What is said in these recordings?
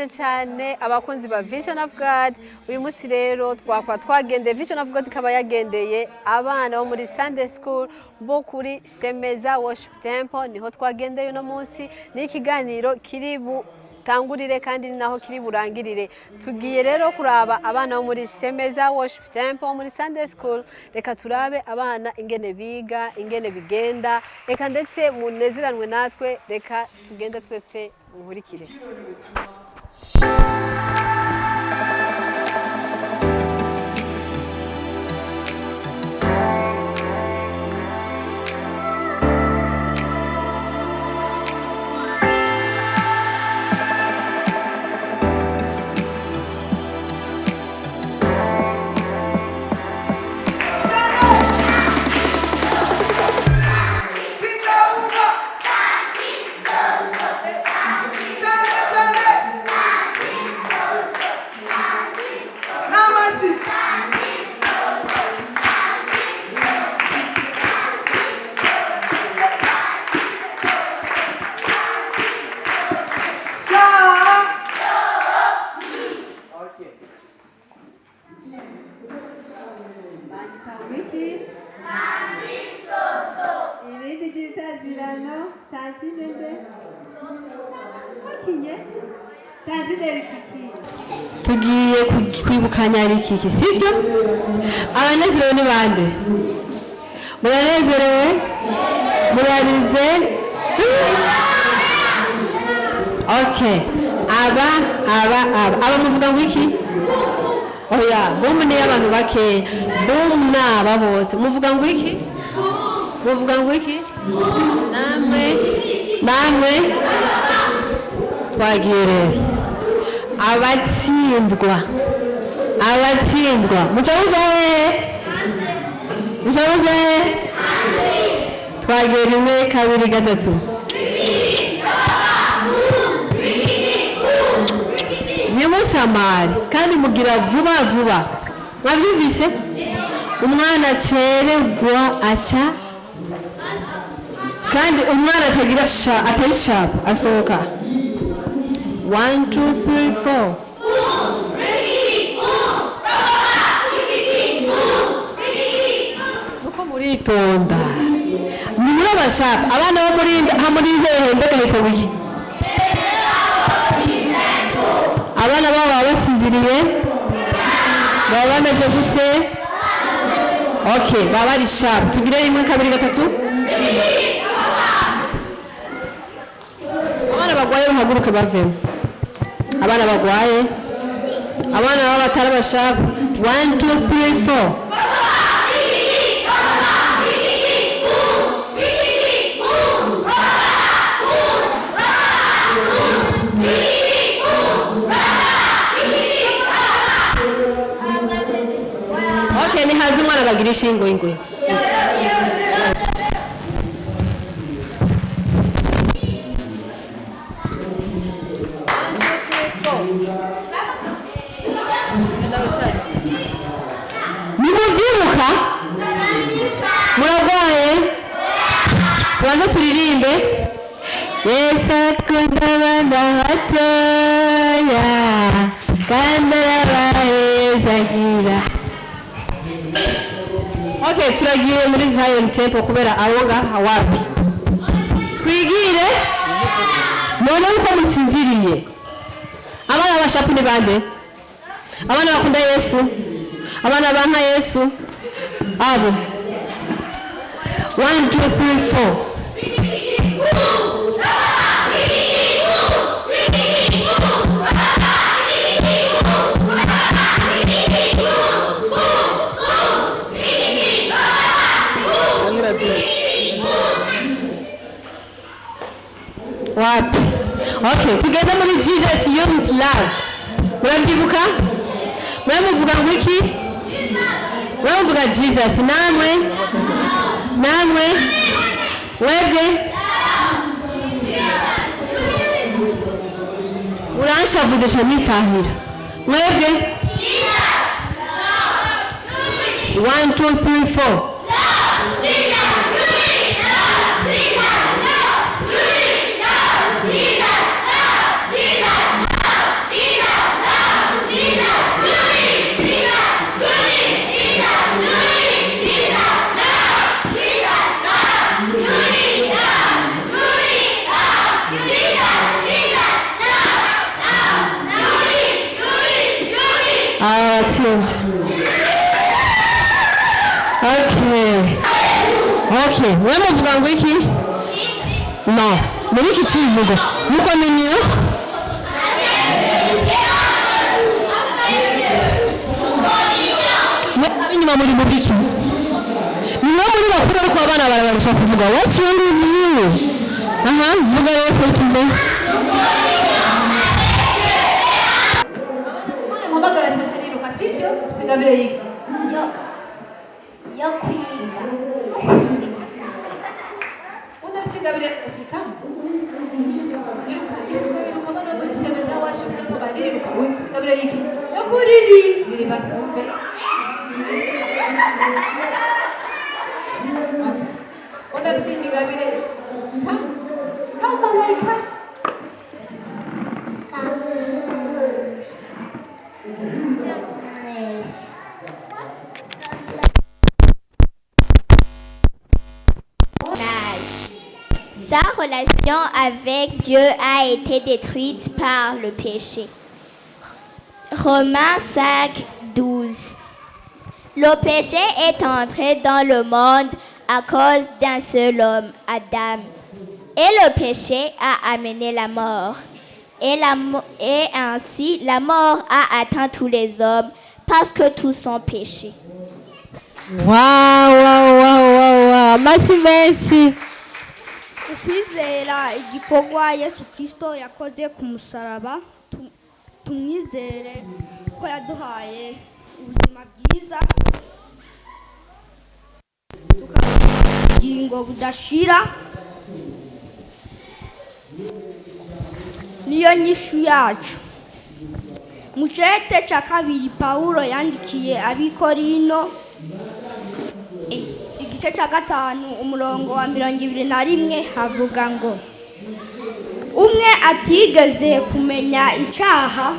Ndabaramukije cyane abakunzi ba Vision of God. Uyu munsi rero twakwa twagendeye Vision of God, ikaba yagendeye abana bo muri Sunday School bo kuri Shemeza Worship Temple. Niho twagendeye uno munsi. Ni ikiganiro kiri butangurire kandi ni naho kiri burangirire. Tugiye rero kuraba abana bo muri Shemeza Worship Temple muri Sunday School. Reka turabe abana ingene biga, ingene bigenda, reka ndetse munezeranwe natwe. Reka tugende twese muhurikire. Sindabura. Cyane cyane. N'amashyi. Sha. Okay. Wiki irindi ry'itazirano tanzinende wakinye tanzine rikiki. Tugiye kwibukanya rikiki, sibyo? Abanezerewe ni bande? Muranezerewe? Murarize? Okay, aba aba aba aba muvuga ngo iki? Oya, bomu ni abantu bakeya. Bomu ni aba bose. Muvuga ngo iki? Muvuga ngo iki? Namwe, namwe. Twagiye rero. Abatsindwa, abatsindwa muca muja hehe? Muca muja hehe? Twagiye, rimwe, kabiri, gatatu. Ntimusamare kandi mugira vuba vuba. Mwabyumvise? Umwana acererwa aca, kandi umwana atagira sha, atari sharp, asohoka. 1, 2, 3, 4. Nuko muritonda, ni muri abashaka abana bo muri ha muri hehe? Mbega hitwa wiki? Abana babo baba basinziriye? Baba bameze gute? Okay, baba bari sharp. Tugire rimwe, kabiri, gatatu. Abana bagwaye bahaguruke bavemo. Abana bagwaye, abana baba batari abasharp. 1, 2, 3, 4. Okay, nihaze umwana bagira ishingo ingwe. Nimubyibuka? Murarwaye? Tubanze turirimbe. Yesu akunda abana batoya kandi arabahezagira. Okay, turagiye muri Zion Temple kubera abo ngaha wapi. Twigire none uko musinziriye. Abana bashapu ni bande? Abana bakunda Yesu? Abana banka Yesu? Abo. 1, 2, 3, 4. Wapi? Okay, tugeze muri Jesus Unit Love. Murabyibuka? Muramuvuga ngo iki? Muramuvuga Jesus. Namwe? Namwe? Webwe? Uranshavuze cyane nitahira. Mwebwe? 1, 2, 3, 4. Batsinze. Okay. Okay, mwe muvuga ngo iki? No, muri iki kivugo. Nuko miniyo? Mwe inyuma muri mu biki? Ni mwe muri bakuru ariko abana barabarusha kuvuga. What's wrong with you? Aha, vuga rero twe tuve. Mpamagara cyane niruka, sibyo? Ufite ingabire yiga yo kwiga. Undi afite ingabire asikamo. Iruka, iruka, iruka! Abana muri Shemeza Worship Temple bariruka. Wowe ufite ingabire yiki? Yo kuririmba. Ririmba twumve. Undi afite ingabire. Come, come, Malaika. Sa relation avec Dieu a été détruite par le péché. Romains 5, 12. Le péché est entré dans le monde à cause d'un seul homme, Adam. Et le péché a amené la mort. Et ainsi, la mort a atteint tous les hommes parce que tous ont péché. Wow. Amashyi menshi. Ukwizera igikorwa Yesu Kirisito yakoze ku musaraba, tumwizere ko yaduhaye ubuzima bwiza, tukagira ubugingo budashira. Niyo nyishu yacu. Mu cete cya kabiri Pawulo yandikiye Abikorino, igice cya 5, umurongo wa 21, havuga ngo: "Umwe atigeze kumenya icyaha,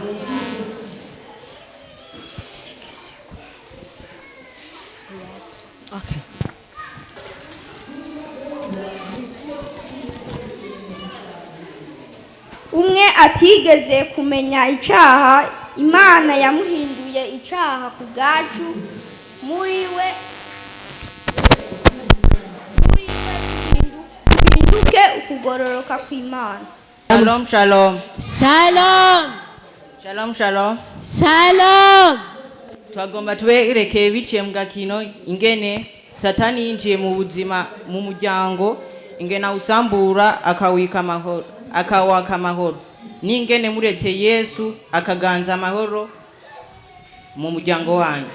Okay. Umwe atigeze kumenya icyaha, Imana yamuhinduye icyaha ku bwacu, muri we duhinduke ukugororoka kw'Imana." Shalom, shalom. Shalom. Shalom, shalom. Shalom. Twagomba tubereke biciye mu gakino ingene Satani yinjiye mu buzima mu muryango, ingene awusambura, akawika amahoro, akawaka amahoro, n'ingene muretse Yesu akaganza amahoro mu muryango wanyu.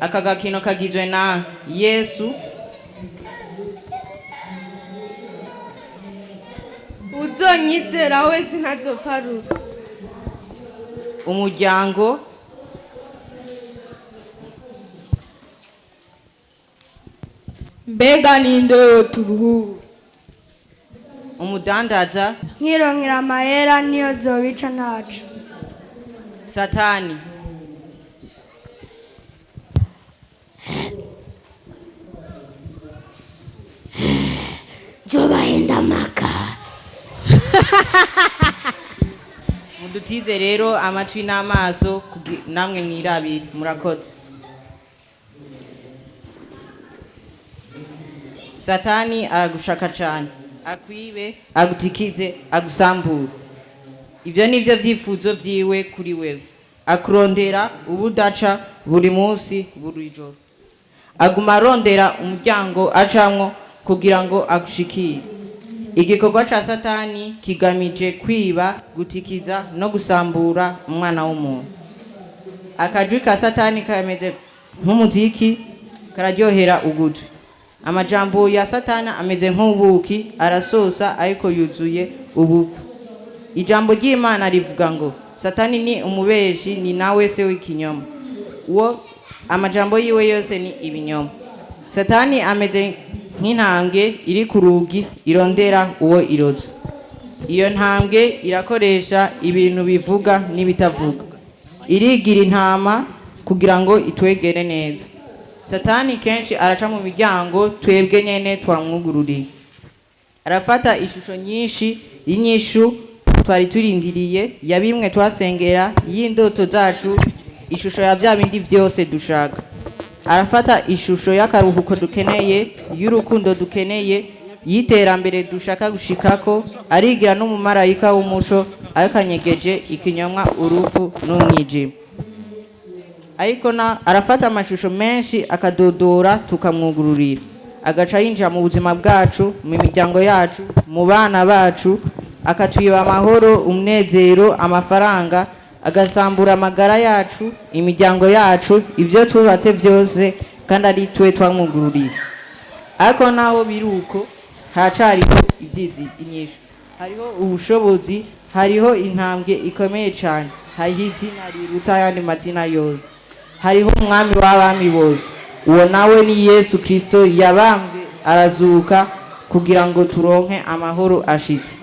Aka gakino kagizwe na Yesu, Uzonyizera wese ntazopfa rupfu. Umuryango, Mbega ninde yoturuhura? Umudandaza, Nkironkera amahera niyo zobica ntaco. Satani. Nzobahenda amaka. Mudutize rero amatwi n'amaso namwe mwirabire. Murakoze. Satani aragushaka cane akwibe, agutikize, agusambure. Ivyo nivyo vyifuzo vyiwe kuri wewe. Akurondera ubudaca, buri munsi, buri joro aguma arondera umuryango acamwo kugira ngo agushikire. Igikorwa ca Satani kigamije kwiba, gutikiza no gusambura umwana w'umuntu. Akajwi ka Satani kameze nk'umuziki, kararyohera ugutwi. Amajambo ya Satani ameze nk'ubuki, arasosa ariko yuzuye ubupfu. Ijambo ry'Imana rivuga ngo Satani ni umubeshi, ni nawe se w'ikinyoma, uwo amajambo yiwe yose ni ibinyoma. Satani ameze nk'intambwe iri ku rugi irondera uwo iroza. Iyo ntambwe irakoresha ibintu bivuga n'ibitavuga, irigira intama kugira ngo itwegere neza. Satani kenshi araca mu miryango twebwe nyene twamwugururiye. Arafata ishusho nyinshi y'inyishu twari turindiriye, ya bimwe twasengera, y'indoto zacu. Ishusho ya bya bindi byose dushaka. Arafata ishusho y'akaruhuko dukeneye, y'urukundo dukeneye, y'iterambere dushaka gushikako. Arigira n'umumarayika w'umuco, ariko anyegeje ikinyoma, urupfu n'umwijima. Ariko na arafata amashusho menshi, akadodora, tukamwugururira, agaca yinjira mu buzima bwacu, mu miryango yacu, mu bana bacu, akatwiba amahoro, umunezero, amafaranga, agasambura amagara yacu, imiryango yacu, ibyo twubatse byose, kandi ari twe twamwugururiye. Ariko naho biri uko, haracariho ibyizi inyishu, hariho ubushobozi, hariho intambwe ikomeye cyane, hariho izina riruta ayandi mazina yose, hariho umwami w'abami bose. Uwo nawe ni Yesu Kirisito, yabambwe arazuka kugira ngo turonke amahoro ashitse.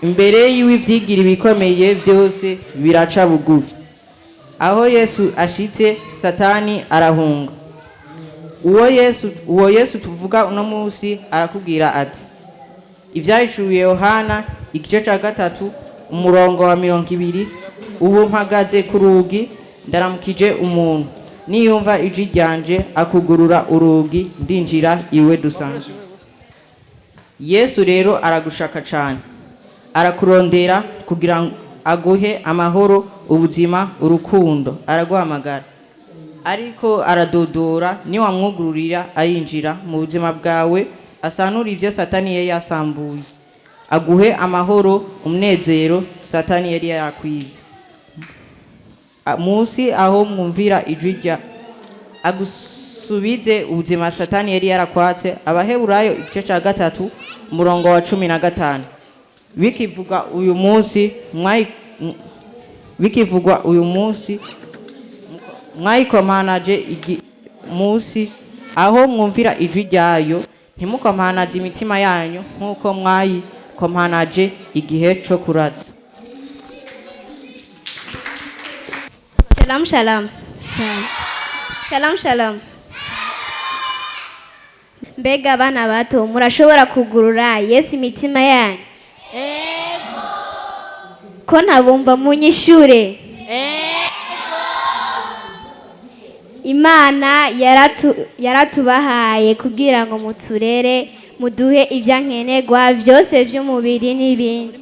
Imbere yiwe ibyigira ibikomeye byose biraca bugufi. Aho Yesu ashitse, Satani arahunga. Uwo Yesu tuvuga uno munsi arakubwira ati, Ibyahishuye Yohana igice cya 3, umurongo wa 20: "Ubu mpagaze ku rugi, ndaramukije. Umuntu niyumva ijwi ryanje akugurura urugi, ndinjira iwe dusanzwe." Yesu rero aragushaka cyane, arakurondera kugira ngo aguhe amahoro, ubuzima, urukundo. Araguhamagara, ariko aradodora. Niwamwugururira, ayinjira mu buzima bwawe, asanura ibyo Satani yari yasambuye, aguhe amahoro, umunezero Satani yari yakwibye. Munsi aho mwumvira ijwi rya, agusubize ubuzima Satani yari yarakwatse. Abaheburayo igice cya 3, umurongo wa 15: "Bikivugwa uyu munsi, bikivugwa uyu munsi, mwayikomanaje munsi aho mwumvira ijwi ryayo, ntimukomanaze imitima yanyu nk'uko mwayikomanaje igihe cyo kuratsa." Shalom, shalom. Shalom, shalom. Mbega abana bato, murashobora kugurura Yesu imitima yanyu? Ko ntabumva, munyishure. Imana yaratubahaye kugira ngo muturere, muduhe ibyankenerwa byose by'umubiri n'ibindi,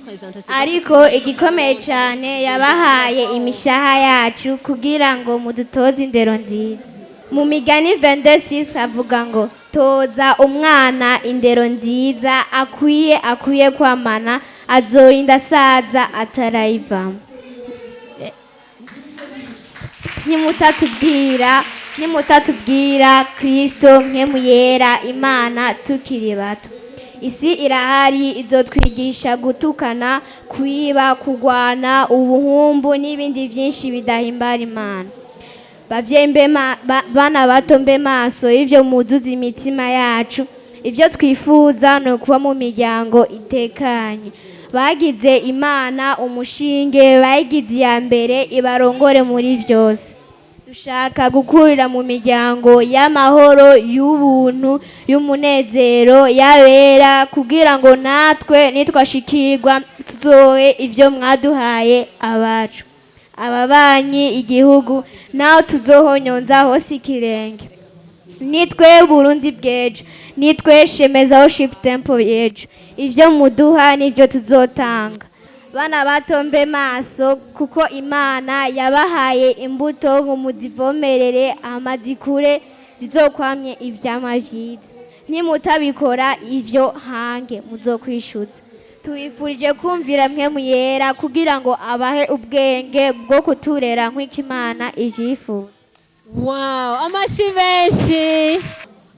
ariko igikomeye cyane, yabahaye imishaha yacu kugira ngo mudutoze indero nziza. Mu Migani 26 avuga ngo: "Toza umwana indero nziza akwiye kwamana, azorinda asaza atarayivamo." Nimutatubwira Kristo, Mpwemu Yera, Imana, tukiri bato, isi irahari izotwigisha gutukana, kwiba, kugwana, ubuhumbu n'ibindi byinshi bidahimbara Imana. Bavyeyi mbe bana bato mbe maso ivyo muzuza imitima yacu. Ibyo twifuza ni ukuba mu miryango itekanye. Bagize Imana umushinge, bayigize iya mbere, ibarongore muri byose. Dushaka gukurira mu miryango y'amahoro, y'ubuntu, y'umunezero, y'abera, kugira ngo natwe nitwashikirwa tuzohe ibyo mwaduhaye abacu, ababanyi, igihugu, naho tuzohonyonza hose ikirenge. Nitwe Burundi bw'ejo, nitwe Shemeza Worship Temple y'ejo. Ibyo muduha nibyo tuzotanga. Bana bato mbe maso, kuko Imana yabahaye imbuto ngo muzivomerere, amazikure, zizokwamye ivyamwa vyiza. Nimutabikora ivyo, hange muzokwishuza. Tubifurije kumvira Mpwemu Yera kugira ngo abahe ubwenge bwo kuturera nk'uko Imana ivyifuza. Wow, amashyi menshi,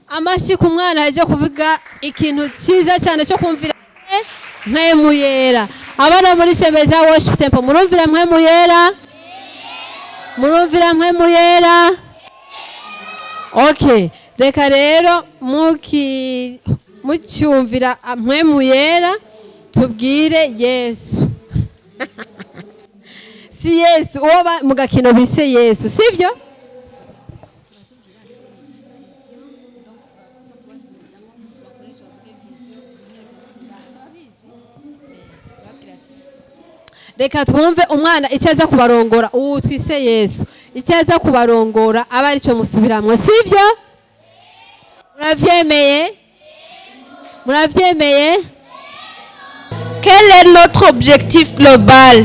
amashyi ku mwana aje kuvuga ikintu cyiza cyane cyo kumvira Mpwemu Yera. Abana muri Shemeza Worship Temple, murumvira Mpwemu Yera? Murumvira Mpwemu Yera? Okay, reka rero muki mucyumvira Mpwemu Yera, tubwire Yesu, si Yesu uwo mu gakino bise Yesu, sibyo? Reka twumve umwana icyo aza kubarongora, ubu twise Yesu. Icyo aza kubarongora aba aricyo musubiramwo, sibyo? Muravyemeye? Muravyemeye? Quel est notre objectif global?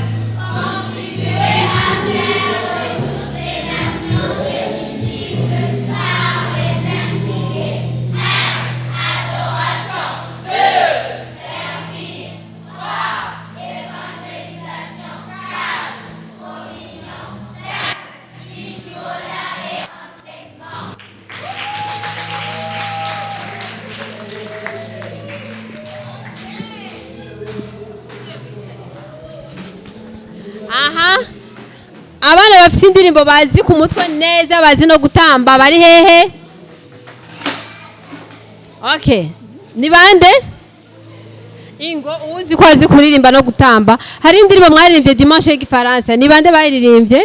Aha, abana bafite indirimbo bazi ku mutwe neza, bazi no gutamba, bari hehe? Okay, ni bande? Ingo uzi ko azi kuririmba no gutamba. Hari indirimbo mwaririmbye dimanche y'igifaransa, ni bande bayiririmbye?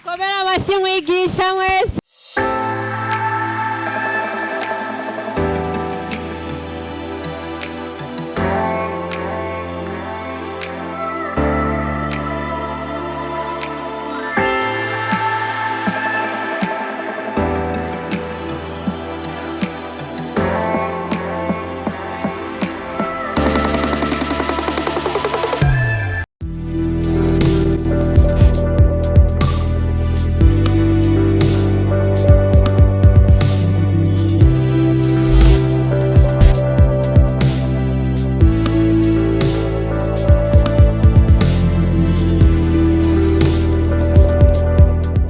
Komera amashyi mwigisha mwese.